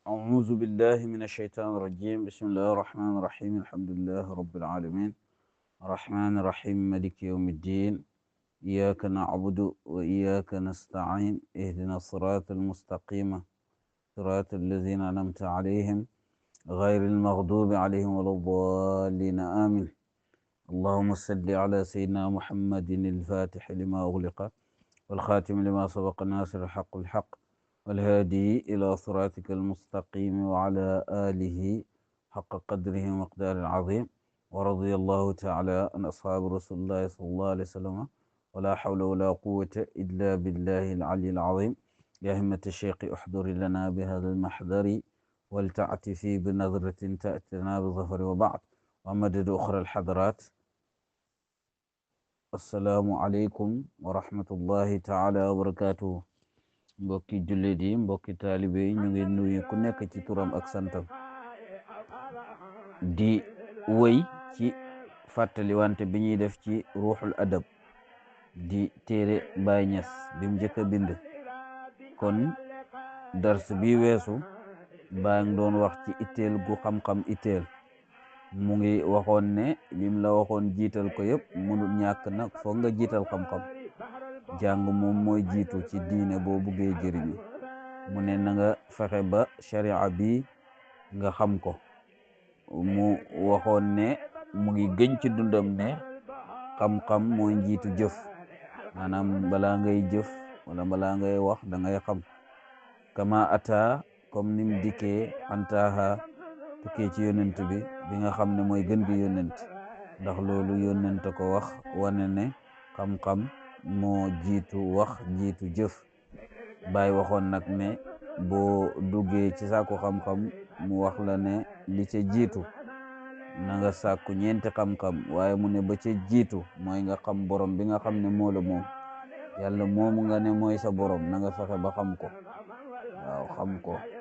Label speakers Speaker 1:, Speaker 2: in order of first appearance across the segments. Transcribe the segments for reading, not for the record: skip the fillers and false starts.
Speaker 1: أعوذ بالله من الشيطان الرجيم بسم الله الرحمن الرحيم الحمد لله رب العالمين الرحمن الرحيم مالك يوم الدين إياك نعبد وإياك نستعين اهدنا الصراط المستقيم صراط الذين أنعمت عليهم غير المغضوب عليهم ولا الضالين آمين اللهم صل على سيدنا محمد الفاتح لما أغلق والخاتم لما سبق الناصر الحق الحق والهادي إلى صراطك المستقيم وعلى آله حق قدره ومقدار العظيم ورضي الله تعالى عن أصحاب رسول الله صلى الله عليه وسلم ولا حول ولا قوة إلا بالله العلي العظيم يا همة الشيخ احضر لنا بهذا المحضر ولتعتفي بنظرة تأتنا بظفر وبعد ومدد أخرى الحضرات السلام عليكم ورحمة الله تعالى وبركاته mbokki jullit yi mbokki taalibe yi ñu ngi nuyu ku nekk ci turam ak santam di wëy ci fàttali wante bi ñuy def ci ruuxul adab di téere Baay Ñas bi mu njëkk a bind kon dars bi weesu baa ngi doon wax ci itteel gu xam-xam itteel mu ngi waxoon ne lim la waxoon jiital ko yëpp mënul ñàkk nag foog nga jiital xam-xam jàng moom mooy jiitu ci diine boo buggee jëriñu mu ne na nga fexe ba sharia bi nga xam ko mu waxoon ne mu ngi gëñ ci dundam ne xam-xam mooy njiitu jëf maanaam balaa ngay jëf wala balaa ngay wax da ngay xam kama ata comme nim dikkee antaaha tukkee ci yonent bi nga xam ne mooy gën gi yonent ndax loolu yonent ko wax wane ne xam-xam moo jiitu wax jiitu jëf Baay waxoon nag ne boo duggee ci sàkku xam-xam mu wax la ne li ca jiitu na nga sàkku ñeenti xam-xam waaye mu ne ba ca jiitu mooy nga xam borom bi nga xam ne moo la moom yàlla moomu nga ne mooy sa borom na nga fexe ba xam ko waaw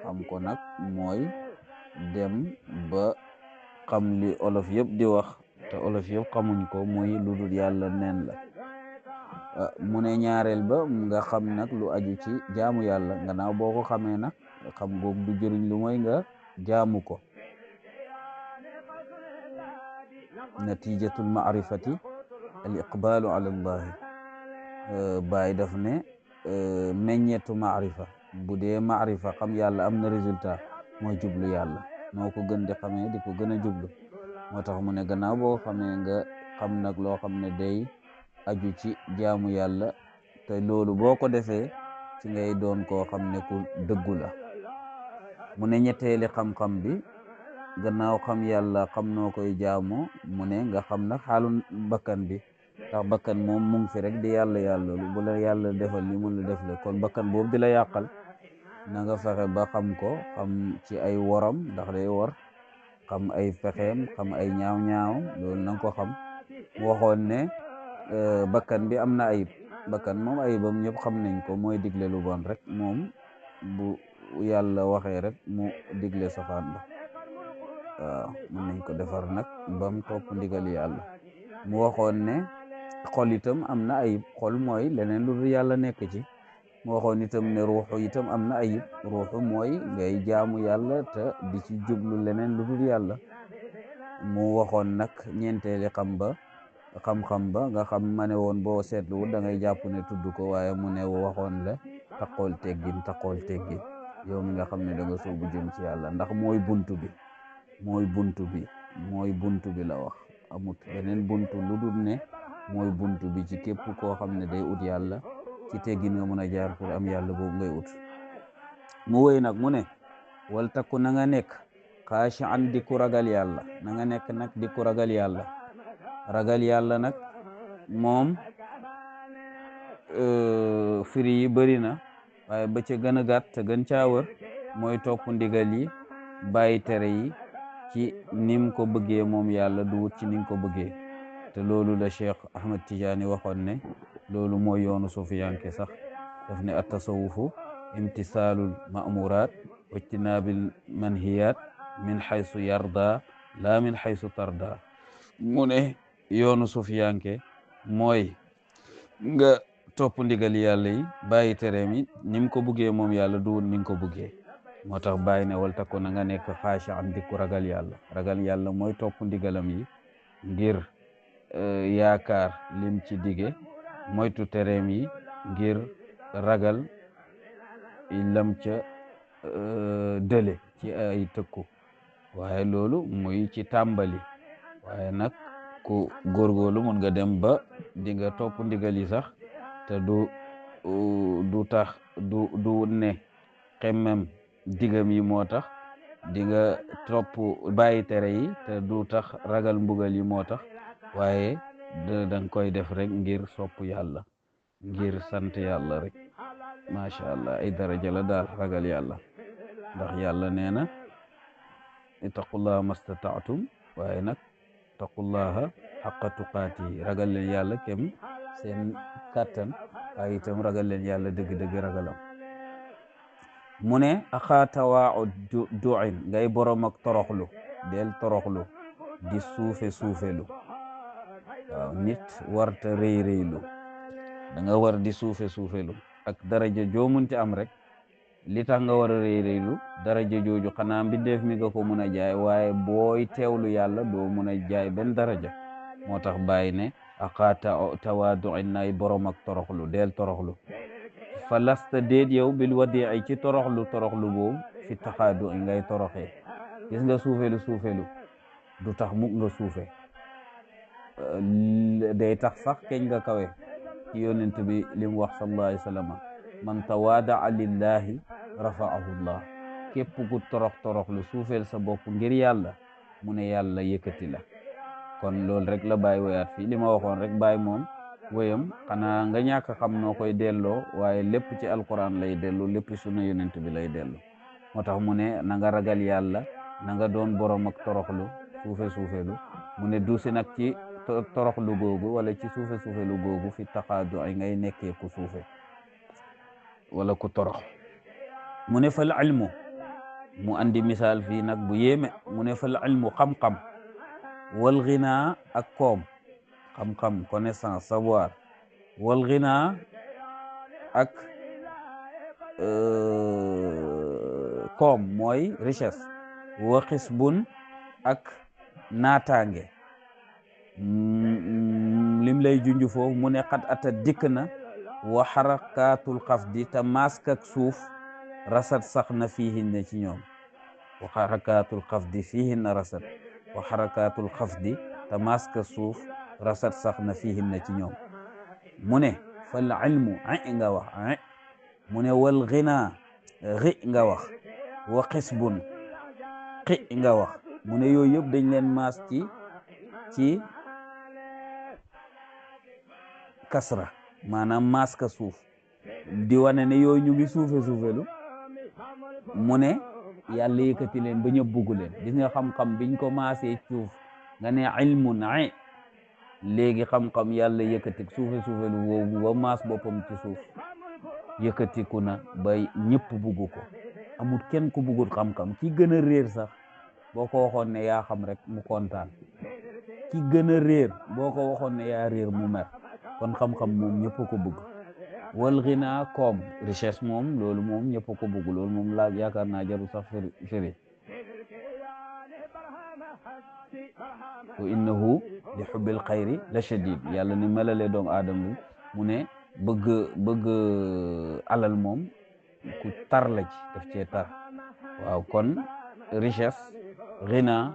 Speaker 1: xam ko nag mooy dem ba xam li olof yëpp di wax te olof yëpp xamuñ ko muy lu dul yàlla neen la mu ne ñaareel ba nga xam nag lu aju ci jaamu yàlla gannaaw boo ko xamee nag xam googu du jëriñ lu mooy nga jaamu ko natijatul maarifati al iqbalu ala allahi Baay daf ne meññetu maarifa bu dee maarifa xam yàlla am na résultat mooy jublu yàlla noo ko gën di xamee di ko gën a jublu moo tax mu ne gannaaw boo xamee nga xam nag loo xam ne day aju ci jaamu yàlla te loolu boo ko defee ci ngay doon koo xam ne ku dëggu la mu ne ñetteeli xam-xam bi gannaaw xam yàlla xam noo koy jaamoo mu ne nga xam nag xaalu bakkan bi ndax bakkan moom mu ngi fi rek di yàlla lu bu la yàlla defal li mun la def la kon bakkan boobu di la yàqal na nga fexe ba xam ko xam ci ay woram ndax day wor xam ay fexeem xam ay ñaaw-ñaawam loolu na nga ko xam waxoon ne bakkan bi am na ayib bakkan moom ayibam ñëpp xam nañ ko mooy digle lu bon rek moom bu yàlla waxee rek mu digle safaan ba waaw mën nañ ko defar nag bam topp ndigal yàlla mu waxoon ne xol itam am na ayib xol mooy leneen lu dul yàlla nekk ci mu waxoon itam ne ruuxu itam am na ayib ruuxu mooy ngay jaamu yàlla te di ci jublu leneen lu dul yàlla mu waxoon nag ñeenteeli xam-xam ba nga xam ma ne woon boo seetluwul da ngay jàpp ne tudd ko waaye mu ne waxoon la taqool teggin yow mi nga xam ne da nga soobu jëm ci yàlla ndax mooy buntu bi la wax amut beneen buntu lu dul ne mooy buntu bi ci képp koo xam ne day ut yàlla ci teggin nga mën a jaar pour am yàlla boobu ngay ut mu wéy nag mu ne wal takku na nga nekk xaashi an di ku ragal yàlla na nga nekk nag di ku ragal yàlla nag moom firi yi bëri na waaye ba ca gën a gàtt te gën caa wër mooy topp ndigal yi bàyyi tere yi ci nim ko bëggee moom yàlla du wut ci nim ko bëggee te loolu la Cheikh Ahmad Tidiane waxoon ne loolu mooy yoonu sufiyanke sax daf ne at tasawufu imtisaalul ma'muraat wa ijtinaabil manhiyaat min xaysu yarda laa min xaysu tarda mu ne yoonu sufiyanke mooy nga topp ndigal yàlla yi bàyyi tereem yi ni mu ko buggee moom yàlla du ni nga ko buggee moo tax bàyyi ne wal takku na nga nekk xaashi'an di ku ragal yàlla. Ragal yàlla mooy topp ndigalam yi ngir yaakaar lim ci dige, moytu tereem yi ngir ragal lam ca dële ci ay tëkku. waaye loolu muy ci tàmbali, waaye nag ku góorgóorlu mun nga dem ba di nga topp ndigal yi sax te du tax du ne xemmem digam yi moo tax, di nga topp bàyyi tere yi te du tax ragal mbugal yi moo tax, waaye danga koy def rek ngir sopp yàlla, ngir sant yàlla rek. macha allah ay daraja la daal ragal yàlla, ndax yàlla nee na ittaqullaha mastata'tum, waaye nag ittaqullaha haqqa tuqaatihi, ragal leen yàlla kem seen kàttan, waaye itam ragal leen yàlla dëgg-dëgg ragalam. mu ne axaa tawaa duin, ngay borom ak toroxlu, del toroxlu di suufelu. waaw nit warta rëy-rëylu, da nga war di suufelu ak daraja joo munti am rek. li tax nga war a rëy-rëylu daraja jooju xanaa mbindeef mi nga ko mun a jaay, waaye booy teewlu yàlla doo mun a jaay benn daraja. moo tax bàyyi ne axaa tawaaduin, nay borom ak toroxlu, del toroxlu. fa lasta déet yow bil wadii ci toroxlu boobu fi taxaadu ngay toroxee. gis nga suufelu du tax mukk nga suufe, day tax sax keñ nga kawe. ci yonent bi li mu wax sallallahu alayhi wa sallam, man tawaadaa lillahi rafa'ahu llah, képp ku toroxlu suufeel sa bopp ngir yàlla, mu ne yàlla yëkkati la. kon loolu rek la bàyyi woyaat fii. li ma waxoon rek bàyyi moom woyam xanaa nga ñàkk xam noo koy delloo, waaye lépp ci alquran lay dellu, lépp sunna yonent bi lay dellu. moo tax mu ne na nga ragal yàlla, na nga doon borom ak toroxlu, suufelu. mu ne duusi nag ci toroxlu googu wala ci suufelu googu fi taxaadu ay ngay nekkee ku suufe wala ku torox. mu ne fal ilmu, mu andi misaal fii nag bu yéeme. mu ne fal ilmu, xam-xam, wal ghina ak koom, xam-xam connaissance savoir, wal ghina ak koom mooy richesse, wa xisbun ak naataange. lim lay junj foofu mu ne xat ata dikk na wa xarakaatul xafdi, te mask ak suuf rasat sax na fiihinna ci ñoom. wa xarakaatul xafdi fiihinna rasat, wa xarakaatul xafdi te mask ak suuf rasat sax na fiihinna ci ñoom. mu ne fal ilmu nga wax mu ne wal ghina nga wax, wa xisbun nga wax. mu ne yooyu yëpp dañ leen maas ci kasra, maanaam maska suuf, di wane ne yooyu ñu ngi suufelu. mu ne yàlla yëkkati leen ba ñëpp bugg leen. gis nga xam-xam biñ ko maasee suuf nga ne ilmun léegi xam-xam yàlla yëkkati suufelu woowu ba maas boppam ci suuf, yëkkatiku na ba ñëpp bugg ko. amul kenn ku buggut xam-xam. ki gën a réer sax boo ko waxoon ne yaa xam rek mu kontaan. ki gën a réer boo ko waxoon ne yaa réer mu mer. kon xam-xam moom ñëpp ko bëgg. wal ghina koom, richesse moom loolu moom ñëpp ko bëgg. loolu moom laa yaakaar naa jaru sax firi. wa innahu li hubbil xayri la shadid. yàlla ni melale doomu aadama bi mu ne bëgg alal moom ku tar la ci, daf cee tar. waaw kon richesse, ghina,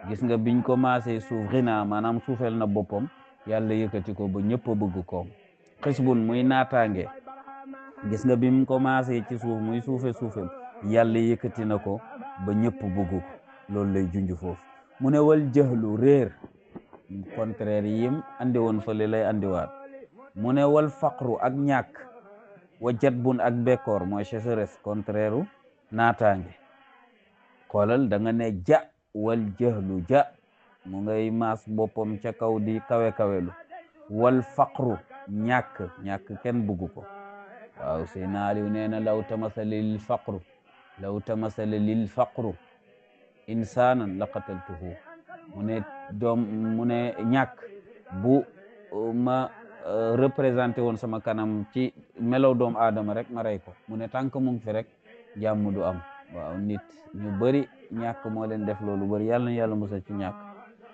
Speaker 1: gis nga biñ ko maasee suuf ghina maanaam suufeel na boppam, yàlla yëkkati ko ba ñëpp a bëgg koom. xisbun muy naataange, gis nga bi mu commencé ci suuf muy suufel yàlla yëkkati na ko ba ñëpp bëgg ko. loolu lay junj foofu. mu ne wal jahlu réer, contraire yim andi woon fële lay andiwaat. mu ne wal faqru ak ñàkk, wa jatbun ak bekkoor mooy sécheresse, contraire u naataange. xoolal da nga ne ja wal jahlu ja, mu ngay maas boppam ca kaw di kawe-kawelu. wal faqru ñàkk kenn bugg ko. waaw Seydina Aliou nee na law tamasala lil faqru insanan la qataltuhu. mu ne ñàkk bu ma représenté woon sama kanam ci melow doomu aadama rek ma rey ko. mu ne tànk mu ngi fi rek jàmm du am. waaw nit ñu bari ñàkk moo leen def loolu bari. yàlla na yàlla musal ci ñàkk,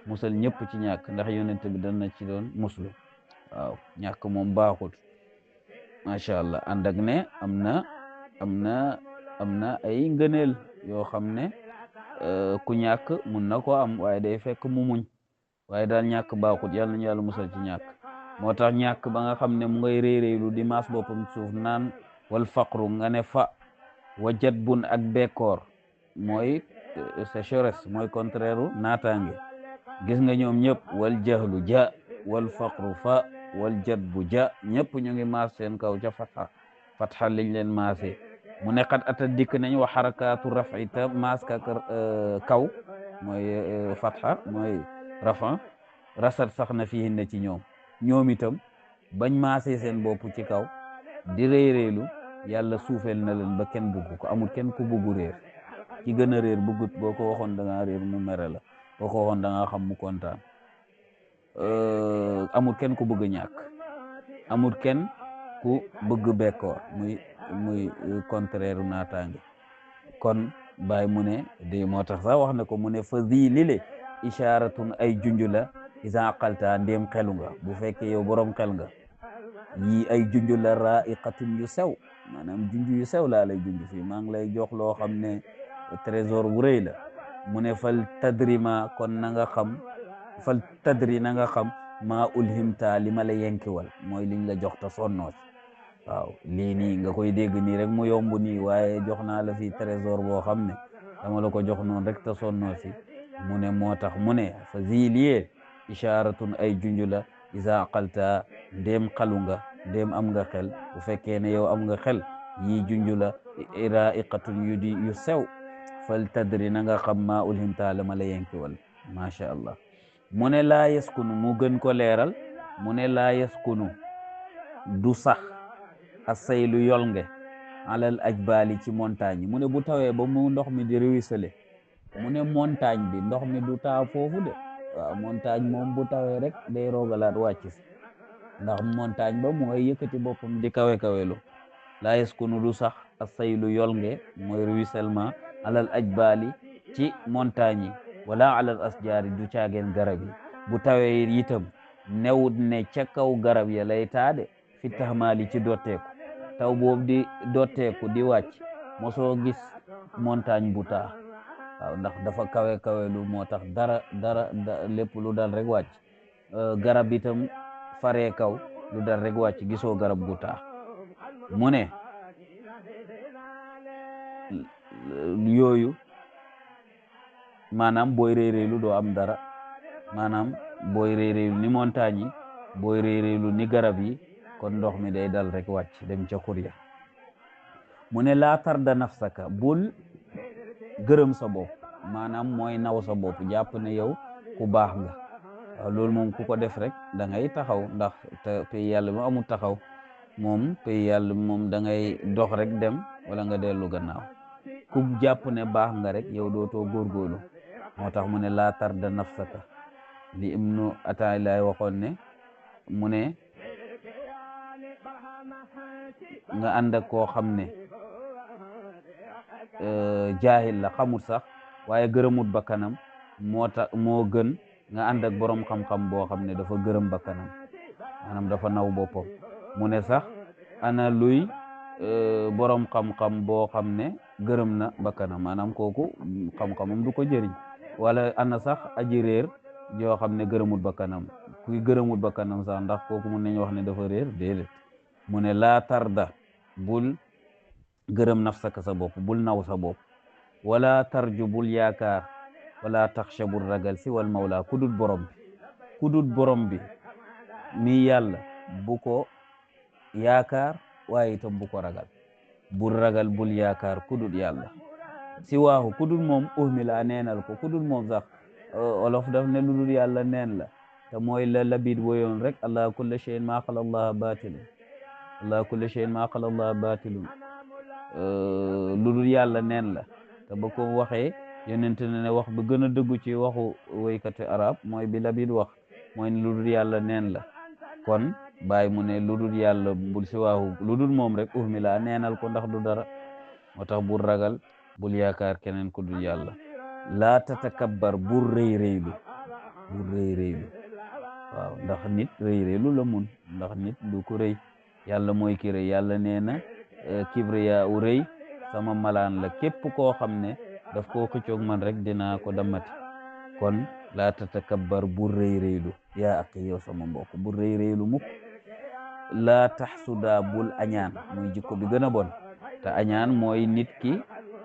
Speaker 1: musal ñëpp ci ñàkk, ndax yonent bi dana ci doon muslu. waaw ñàkk moom baaxul, macha allah. ànd ak ne am na ay ngëneel yoo xam ne ku ñàkk mun na ko am, waaye day fekk mu muñ. waaye daal ñàkk baaxul, yàlla nañu yàlla musal ci ñàkk. moo tax ñàkk ba nga xam ne mu ngay réeréelu di maas boppam suuf naan wal faqru nga ne fa wajat bun ak bekkoor mooy sécheresse, mooy contraire u naataange. gis nga ñoom ñëpp wal jahlu ja wal faqru fa wal jat bu ja ñëpp ñu ngi maas seen kaw ca fatxa liñ leen maase. mu ne xat ata dikk nañ wa xarakaatu rafi ta maas ka kaw mooy fatxa mooy rafa rasat sax na fii na ci ñoom itam bañ maasee seen bopp ci kaw di réeréelu yàlla suufeel na leen ba kenn bugg ko. amul kenn ku buggu réer. ci gën a réer buggut. boo ko waxoon da ngaa réer mu mere la, boo ko waxoon da ngaa xam mu kontaan. amul kenn ku bëgg ñàkk, amul kenn ku bëgg bekkoor muy contraire naataange. kon Baay mu ne de moo tax sax wax na ko mu ne fa zi lile isharatun ay junj la isa aqalta ndéem xelu nga. bu fekkee yow borom xel nga, yii ay junj la raiqatun yu sew, maanaam junj yu sew laa lay junj fii. maa ngi lay jox loo xam ne trésor bu rëy la. mu ne fal tadrima kon na nga xam, fal tadri na nga xam maa ulhimta li ma la yenkiwal, mooy liñ la jox te sonnoo ci. waaw lii nii nga koy dégg nii rek mu yomb nii, waaye jox naa la fi trésor boo xam ne dama la ko jox noonu rek te sonnoo ci. mu ne moo tax mu ne fa ziliye isharatun ay junj la isa aqalta ndéem xalu nga, ndéem am nga xel. bu fekkee ne yow am nga xel, yii junj la raiqatun yu sew. fal tadri na nga xam maa ulhimta la ma la yenkiwal. macha allah. mu ne laa yaskunu mu gën ko leeral. mu ne laa yaskunu du sax asaylu yolnge alal ajbaali ci montagne yi. mu ne bu tawee ba mu ndox mi di ruisselé, mu ne montagne bi ndox mi du taa foofu de. waaw montagne moom bu tawee rek day roogalaat wàcc si, ndax montagne ba mooy yëkkati boppam di kawe-kawelu. laa yaskunu du sax asaylu yolnge mooy ruissellement alal ajbaali ci montagne yi, wala alal asjaari du caageen garab yi. bu tawee itam newut ne ca kaw garab ya lay taade fi taxmaali ci dotteeku. taw boobu di dotteeku di wàcc mosoo gis montagne bu taa. waaw ndax dafa kawe-kawelu moo tax dara lépp lu dal rek wàcc. garab itam faree kaw lu dal rek wàcc, gisoo garab gu taa. mu ne yooyu maanaam booy réeréelu doo am dara. maanaam booy réeréelu ni montagne yi, booy réeréelu ni garab yi, kon ndox mi day dal rek wàcc dem ca xurya. mu ne laa tarda nafsaka bul gërëm sa bopp, maanaam mooy naw sa bopp, jàpp ne yow ku baax nga. waaw loolu moom ku ko def rek da ngay taxaw, ndax te pay yàlla mu amul taxaw. moom pay yàlla moom da ngay dox rek dem wala nga dellu gannaaw. ku jàpp ne baax nga rek yow dootoo góorgóorlu. moo tax mu ne laa tarda nafsaka li Ibnu Ataay waxoon ne mu ne nga ànd ak koo xam ne jaahil la, xamut sax waaye gërëmut bakkanam, moo gën nga ànd ak borom xam-xam boo xam ne dafa gërëm bakkanam, maanaam dafa naw boppam. mu ne sax ana luy borom xam-xam boo xam ne gërëm na bakkanam, maanaam kooku xam-xamam du ko jëriñ. wala ana sax aji réer yoo xam ne gërëmut bakkanam. kuy gërëmut bakkanam sax ndax kooku mun nañu wax ne dafa réer? déedéet. mu ne laa tarda bul gërëm nafsaka sa bopp, bul naw sa bopp. wala tarju bul yaakaar, wala taxsha bul ragal si wal mawla kudut borom bi mi yàlla bu ko yaakaar, waaye itam bu ko ragal. bul ragal bul yaakaar kudut yàlla. si waaxu kudut moom uhmila neenal ko. kudut moom sax olof daf ne ludul yàlla neen la, te mooy la labid woyoon rek allah kulli shay'in ma xala allah batilun, allah kulli shay'in ma xala allah batilun. ludul yàlla neen la. te ba ko waxee yonent ne wax bi gën a dëggu ci waxu woykati arab mooy bi labid wax, mooy ne ludul yàlla neen la. kon Baay mu ne ludul yàlla bul si waaxu ludul moom rek uhmila neenal ko, ndax du dara. moo tax bul ragal bul yaakaar keneen ku dul yàlla laa tatakabbar bul rëy rëylu bul rëy rëylu waaw ndax nit rëy rëylu la mun ndax nit du ko rëy yàlla mooy ki rëy yàlla nee na kibriya u rëy sama malaan la képp koo xam ne daf koo xëccoog man rek dinaa ko damati kon laa tatakabbar bul rëy rëylu yaa aqi yow sama mbokk bul rëy rëylu mukk laa taxsuda bul añaan muy jikko bi gën a bon te añaan mooy nit ki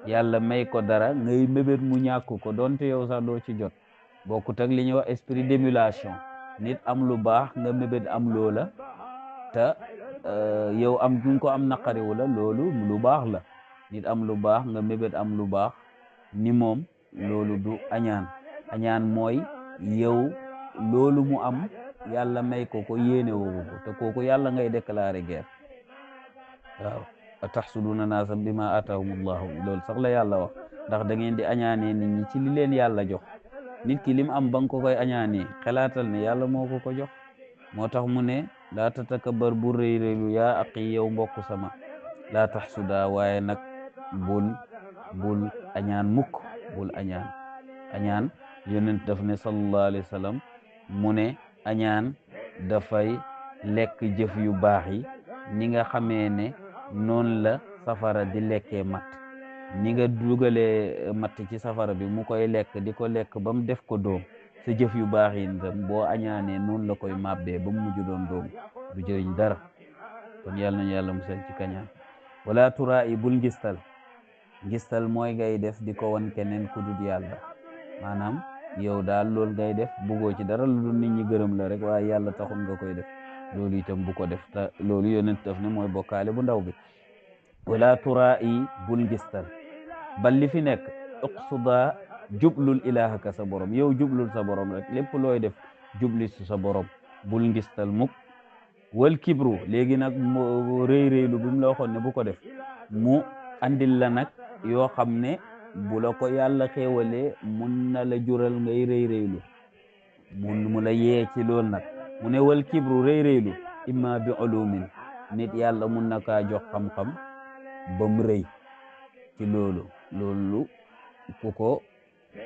Speaker 1: yàlla may ko dara ngay mébét mu ñàkk ko donte yow sax doo ci jot bokkut ak li ñuy wax esprit d'émulation nit am lu baax nga mébét am loola te yow am ju ko am naqariwu la loolu lu baax la nit am lu baax nga mébét am lu baax ni moom loolu du añaan añaan mooy yow loolu mu am yàlla may ko yéene woowu ko te kooku yàlla ngay déclarer guerre waaw ataxsuduna naasa bima atahumullahu loolu sax la yàlla wax ndax da ngeen di añaanee nit ñi ci li leen yàlla jox nit ki lim am ba nga ko koy añaanee xalaatal ne yàlla moo ko jox moo tax mu ne laa tatakabbar bu rëy rëylu yaa aqi yow mbokk sama laa taxsuda waaye nag bul añaan mukk bul añaan yonent daf ne sallallahu alayhi wa sallam mu ne añaan dafay lekk jëf yu baax yi ni nga xamee ne noonu la safara di lekkee matt ni nga dugalee matt ci safara bi mu koy lekk di ko lekk ba mu def ko doom sa jëf yu baax yi tam boo añaanee noonu la koy màbbee ba mu mujj doon doom du jëriñ dara kon yàlla nañu yàlla musal ci kañaan wala turaa yi bul ngistal mooy ngay def di ko wan keneen ku dul yàlla maanaam yow daal loolu ngay def bëggoo ci dara lu dul nit ñi gërëm la rek waaye yàlla taxul nga koy def loolu itam bu ko def te loolu yonent daf ne mooy bokkaale bu ndaw bi wala turaa yi bul ngistal bal li fi nekk uqsuda jublul ilahaka sa borom yow jublul sa borom rek lépp looy def jubli su sa borom bul ngistal mukk wal kibru léegi nag rëy rëylu bi mu la waxoon ne bu ko def mu andil la nag yoo xam ne bu la ko yàlla xéewalee mun na la jural ngay rëy rëylu mu la yee ci loolu nag mu ne wal kibru rëy rëylu imma bi ulumin nit yàlla mun na kaa jox xam-xam ba mu rëy ci loolu ku ko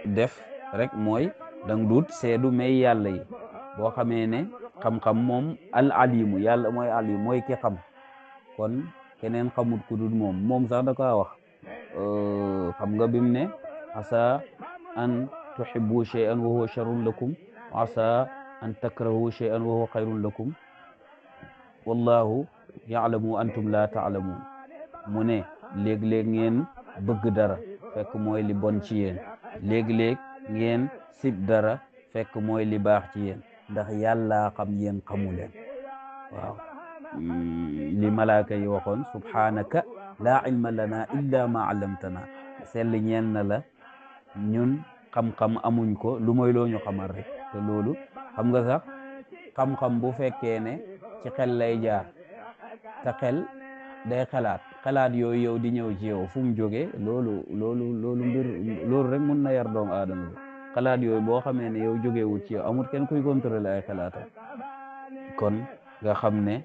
Speaker 1: def rek mooy dang duut seedu may yàlla yi boo xamee ne xam-xam moom al alimu yàlla mooy alimu mooy ki xam kon keneen xamut ku dul moom sax da kaa wax xam nga bim ne asa an tuhibbu shay'an wa huwa sharrun lakum wa asa an takrahu shay'an wa huwa khayrun lakum wallahu ya'lamu wa antum la ta'lamun mu ne léeg-léeg ngeen bëgg dara fekk mooy li bon ci yéen léeg-léeg ngeen sib dara fekk mooy li baax ci yéen ndax yàlla xam yéen xamu leen waaw li malaaka yi waxoon subhanaka laa ilma lana illa ma allamtana sell ñeel na la ñun xam-xam amuñ ko lu mooy loo ñu xamal rek te loolu xam nga sax xam-xam bu fekkee ne ci xel lay jaar te xel day xalaat yooyu yow di ñëw ci yow fu mu jógee loolu rek mun na yar doomu aadama bi xalaat yooyu boo xamee ne yow jógewut ci yow amul kenn kuy contrôler ay xalaatam kon nga xam ne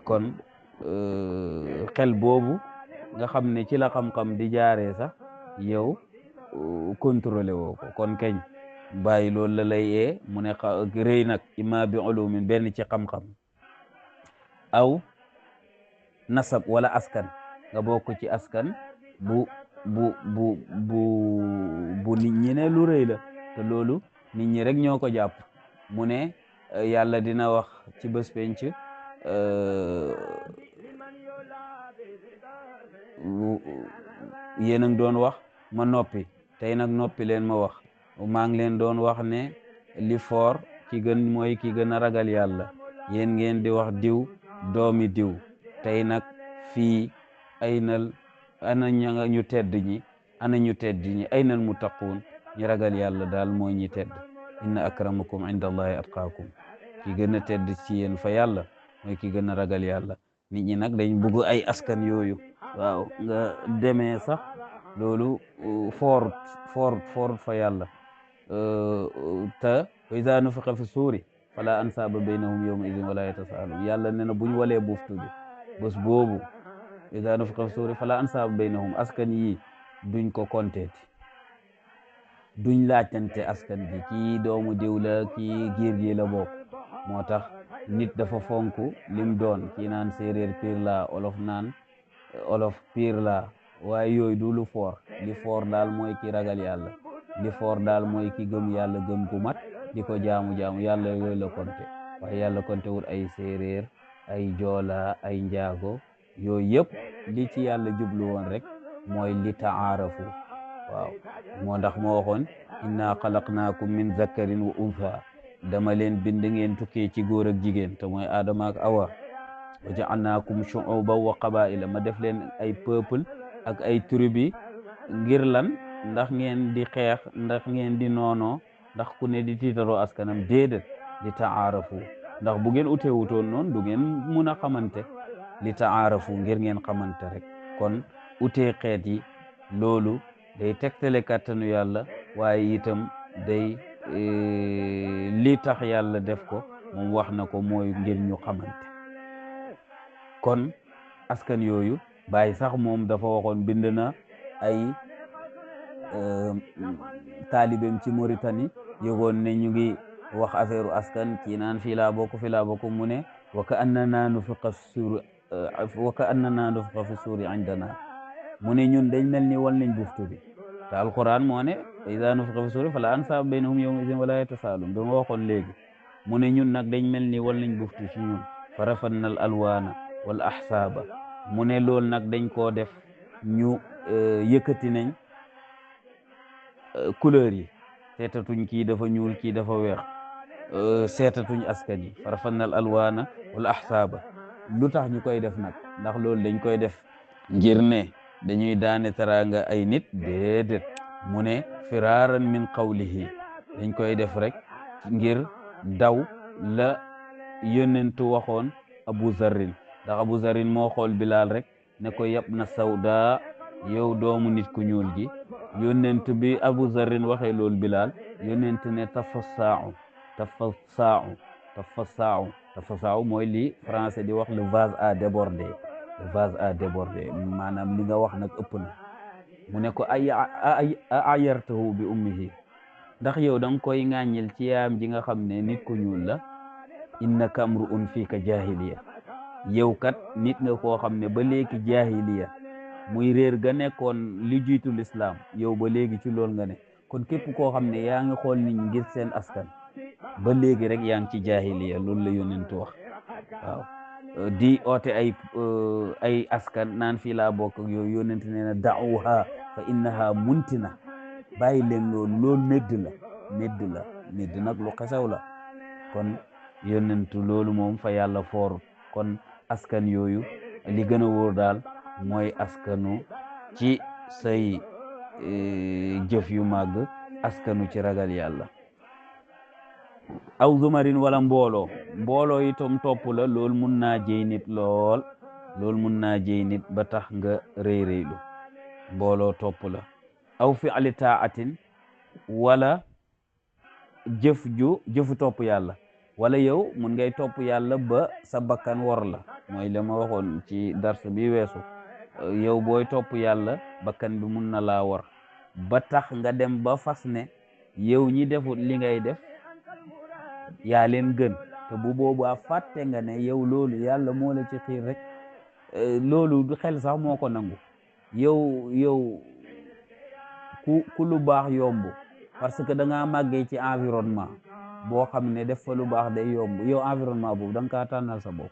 Speaker 1: kon xel boobu nga xam ne ci la xam-xam di jaaree sax yow contrôlé woo ko kon kañ bàyyi loolu la lay yee mu ne rëy nag imma bi ulumin benn ci xam-xam aw nasab wala askan nga bokk ci askan bu nit ñi ne lu rëy la te loolu nit ñi rek ñoo ko jàpp mu ne yàlla dina wax ci bés penc yéen a ngi doon wax ma noppi tey nag noppi leen ma wax maa ngi leen doon wax ne li foor ki gën mooy ki gën a ragal yàlla yéen ngeen di wax diw doomi diw tey nag fii ana ñu tedd ñi aynal muttaquun ñi ragal yàlla daal mooy ñi tedd inna akramakum inda allahi atqaakum ki gën a tedd ci yéen fa yàlla mooy ki gën a ragal yàlla nit ñi nag dañ bëgg ay askan yooyu waaw nga demee sax loolu foort fa yàlla te wa iza nufixa fi suuri fala ansaaba baynahum yawma idin wala yatasaalun yàlla nee na buñ walee buftu bi bés boobu iza nufixa fi suuri fala ansaaba baynahum askan yi duñ ko konteeti duñ laajtante askan bi kii doomu diw la kii giir gi la bokk moo tax nit dafa fonk lim doon kii naan séeréer piir la olof naan olof piir la waaye yooyu du lu foor li foor daal mooy ki ragal yàlla li foor daal mooy ki gëm yàlla gëm gu mat di ko jaamu yàlla yooyu la konte waaye yàlla konte wut ay séeréer ay joola ay njaago yooyu yëpp li ci yàlla jublu woon rek mooy li taarafu waaw moo ndax moo waxoon inna xalaqnaakum min zakarin wa untha dama leen bind ngeen tukkee ci góor ak jigéen te mooy Adama ak Awa wa ja'alnaakum shu'uban wa qabaa'ila ma def leen ay peuple ak ay tribu ngir lan ndax ngeen di xeex ndax ngeen di noonoo ndax ku ne di tiitaroo askanam déedéet li taarafu ndax bu ngeen utee wutoon noonu du ngeen mun a xamante li taarafu ngir ngeen xamante rek kon utee xeet yi loolu day tegtale kàttanu yàlla waaye itam day li tax yàlla def ko moom wax na ko mooy ngir ñu xamante kon askan yooyu Baay sax moom dafa waxoon bind na ay taalibeem ci Mauritanie yëgoon ne ñu ngi wax affaire askan kii naan fii laa bokk mu ne wa ka annana nufiqa fi suuri indana mu ne ñun dañ mel ni wal nañ buftu bi te alquran moo ne iza nufiqa fi suuri fala ansaaba baynahum yawma idin wala yatasaalun bi ma waxoon léegi mu ne ñun nag dañ mel ni wal nañ buftu ci ñun fa rafanna al alwaana wal ahsaaba mu ne loolu nag dañ koo def ñu yëkkati nañ couleur yi seetatuñ kii dafa ñuul kii dafa weex seetatuñ askan yi fa rafanna al alwaana wal ahsaaba lu tax ñu koy def nag ndax loolu dañ koy def ngir ne dañuy daane teraanga ay nit déedéet mu ne firaaran min qawlihi dañ koy def rek ngir daw la yonentu waxoon Abu Zarrin ndax Abu Zarrin moo xool Bilaal rek ne ko yab na sawda yow doomu nit ku ñuul gi yonent bi Abu Zarrin waxee loolu Bilaal yonent ne tafassaahu mooy li français di wax le vase à déborder maanaam li nga wax nag ëpp na mu ne ko ayartahu bi ummihi ndax yow da nga koy ŋàññil ci yaam ji nga xam ne nit ku ñuul la innaka amru'un fiika jahiliya yow kat nit nga koo xam ne ba léegi jahiliya muy réer ga nekkoon li jiitu lislaam yow ba léegi ci lool nga ne kon képp koo xam ne yaa ngi xool nit ñi ngir seen askan ba léegi rek yaa ngi ci jahiliya loolu la yonentu wax waaw di oote ay askan naan fii laa bokk ak yooyu yonent nee na da'uha fa innaha muntina bàyyi leen loolu médd nag lu xesaw la kon yonentu loolu moom fa yàlla foor kon askan yooyu li gën a wóor daal mooy askanu ci say jëf yu màgg askanu ci ragal yàlla aw zumarin wala mbooloo itam topp la loolu mun naa jëy nit lool loolu mun naa jëy nit ba tax nga réy-réylu mbooloo topp la aw fi'li taatin wala jëfu topp yàlla wala yow mun ngay topp yàlla ba sa bakkan wor la mooy la ma waxoon ci dars bi weesu yow booy topp yàlla bakkan bi mun na laa war ba tax nga dem ba fas ne yow ñi defut li ngay def yaa leen gën te bu boobaa fàtte nga ne yow loolu yàlla moo la ci xiir rek loolu du xel sax moo ko nangu yow ku lu baax yomb parce que da ngaa màggee ci environnement boo xam ne def fa lu baax day yomb yow environnement boobu da nga kaa tànnal sa bopp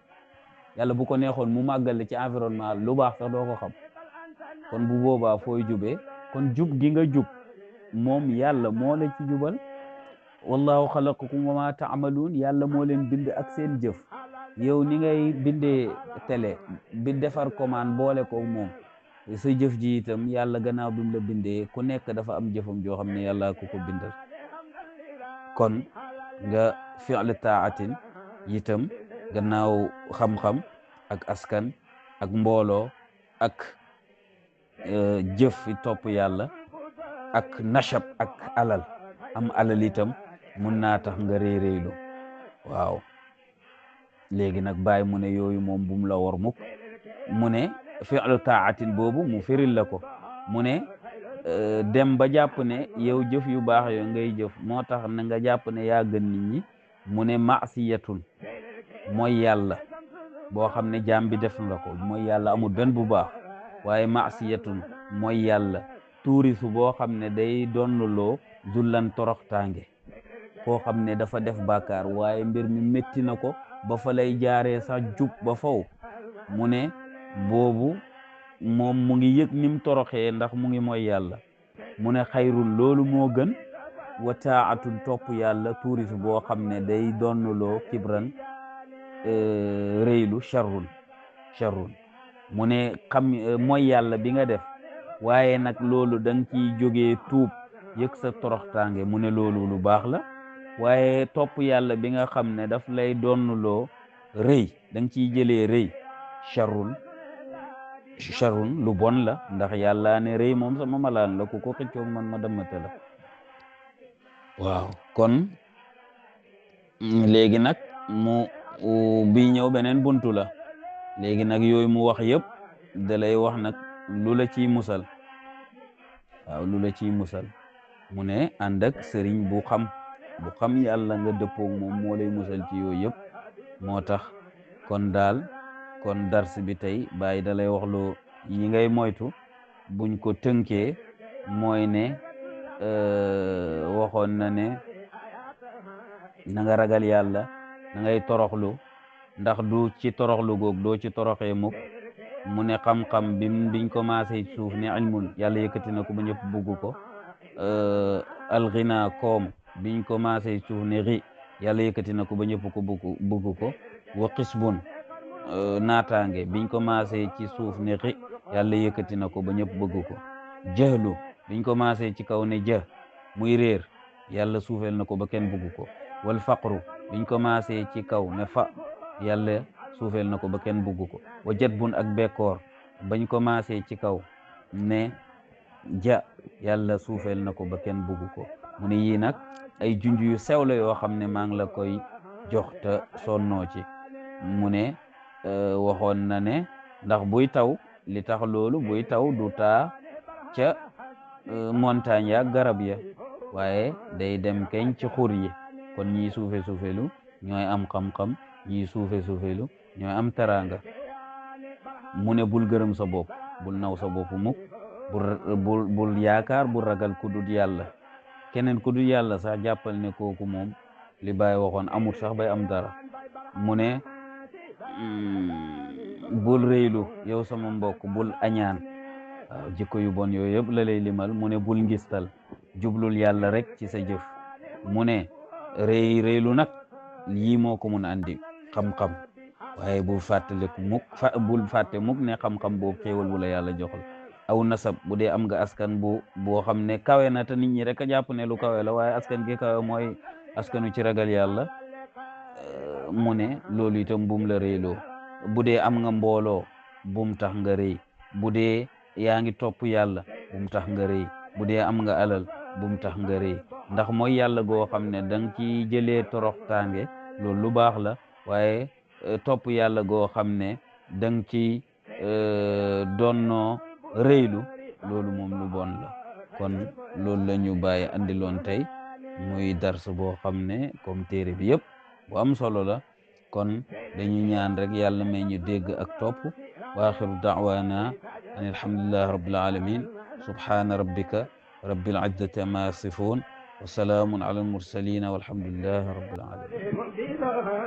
Speaker 1: yàlla bu ko neexoon mu màggale ci environnement lu baax sax doo ko xam kon bu boobaa fooy jubee kon jub gi nga jub moom yàlla moo la ci jubal wallahu xalaqakum wa ma taamaluun yàlla moo leen bind ak seen jëf yow ni ngay bindee télé bi defar commande boole ko moom sa jëf ji itam yàlla gannaaw bi mu la bindee ku nekk dafa am jëfam joo xam ne yàlla ko bindal kon nga fi'l taatin itam gannaaw xam-xam ak askan ak mbooloo ak jëf fi topp yàlla ak nashab ak alal am alal itam mun naa tax nga réy-réylu waaw léegi nag bàyyi mu ne yooyu moom bum la war mukk mu ne fi'lu taatin boobu mu firil la ko mu ne dem ba jàpp ne yow jëf yu baax yo ngay jëf moo tax na nga jàpp ne yaa gën nit ñi mu ne maasiyatun mooy yàlla boo xam ne jaam bi def na ko mooy yàlla amul benn bu baax waaye maasiyatun mooy yàlla tuurisu boo xam ne day donnloo zullan toroxtaange koo xam ne dafa def bàkkaar waaye mbir mi métti na ko ba fa lay jaaree sax jub ba faw mu ne boobu moom mu ngi yëg nim toroxee ndax mu ngi mooy yàlla mu ne xayrun loolu moo gën wa taatun topp yàlla tuurisu boo xam ne day donnloo kibran rëylu charrun mu ne xam mooy yàlla bi nga def waaye nag loolu da nga ciy jógee tuub yëg sa toroxtaange mu ne loolu lu baax la waaye topp yàlla bi nga xam ne daf lay donnloo rëy da nga ciy jëlee rëy charrun lu bon la ndax yàlla ne rëy moom sama malaan la ku ko xëccoog man ma dammate la waaw kon léegi nag mu bi ñëw beneen buntu la léegi nag yooyu mu wax yëpp da lay wax nag lu la ciy musal waaw lu la ciy musal mu ne ànd ak sëriñ bu xam yàlla nga dëppoog moom moo lay musal ci yooyu yëpp moo tax kon daal kon dars bi tey bàyyi da lay wax loo yi ngay moytu buñ ko tënkee mooy ne waxoon na ne na nga ragal yàlla na ngay toroxlu ndax du ci toroxlu goog doo ci toroxee mukk mu ne xam-xam biñ commencé suuf ne ilmun yàlla yëkkati na ko ba ñëpp bugg ko alxina koom biñ commencé suuf ne ri yàlla yëkkati na ko ba ñëpp ko bugg ko wa xisbun naataange biñ commencé ci suuf ne ri yàlla yëkkati na ko ba ñëpp bëgg ko jahlu biñ commencé ci kaw ne ja muy réer yàlla suufeel na ko ba kenn bugg ko wal faqru biñ commencé ci kaw ne fa yàlla suufeel na ko ba kenn bugg ko wa jat bun ak bekkoor bañ commencé ci kaw ne ja yàlla suufeel na ko ba kenn bugg ko mu ne yii nag ay junj yu sew la yoo xam ne maa ngi la koy jox te sonnoo ci mu ne waxoon na ne ndax buy taw li tax loolu buy taw du taa ca montagne ya garab ya waaye day dem keñ ci xur yi kon ñii suufelu ñooy am xam-xam ñii suufelu ñooy am teraanga mu ne bul gërëm sa bopp bul naw sa bopp mukk bul yaakaar bul ragal ku dul yàlla keneen ku dul yàlla sax jàppal ne kooku moom li Baay waxoon amut sax bay am dara mu ne bul réylu yow sama mbokk bul añaan waaw jikko yu bon yooyu yëpp la lay limal mu ne bul ngistal jublul yàlla rek ci sa jëf mu ne réylu nag lii moo ko mun andi xam-xam waaye bul fàtte mukk ne xam-xam boobu xéewal bu la yàlla joxal aw nasab bu dee am nga askan boo xam ne kawe na te nit ñi rek a jàpp ne lu kawe la waaye askan gi kawe mooy askanu ci ragal yàlla mu ne loolu itam bum la réyloo bu dee am nga mbooloo bum tax nga rëy bu dee yaa ngi topp yàlla bum tax nga rëy bu dee am nga alal bum tax nga rëy ndax mooy yàlla goo xam ne danga ci jëlee toroxtaange loolu lu baax la waaye topp yàlla goo xam ne danga ci donnoo rëylu loolu moom lu bon la kon loolu la ñu bàyyi andiloon tey muy dars boo xam ne comme téere bi yëpp bu am solo la kon dañu ñaan rek yàlla may ñu dégg ak topp wa axiru da'wana an alhamdulillahi rabbil alamin subhana rabbika rabbil izzati amma yasifun wa salaamun ala almursalin walhamdulillahi rabbil alamin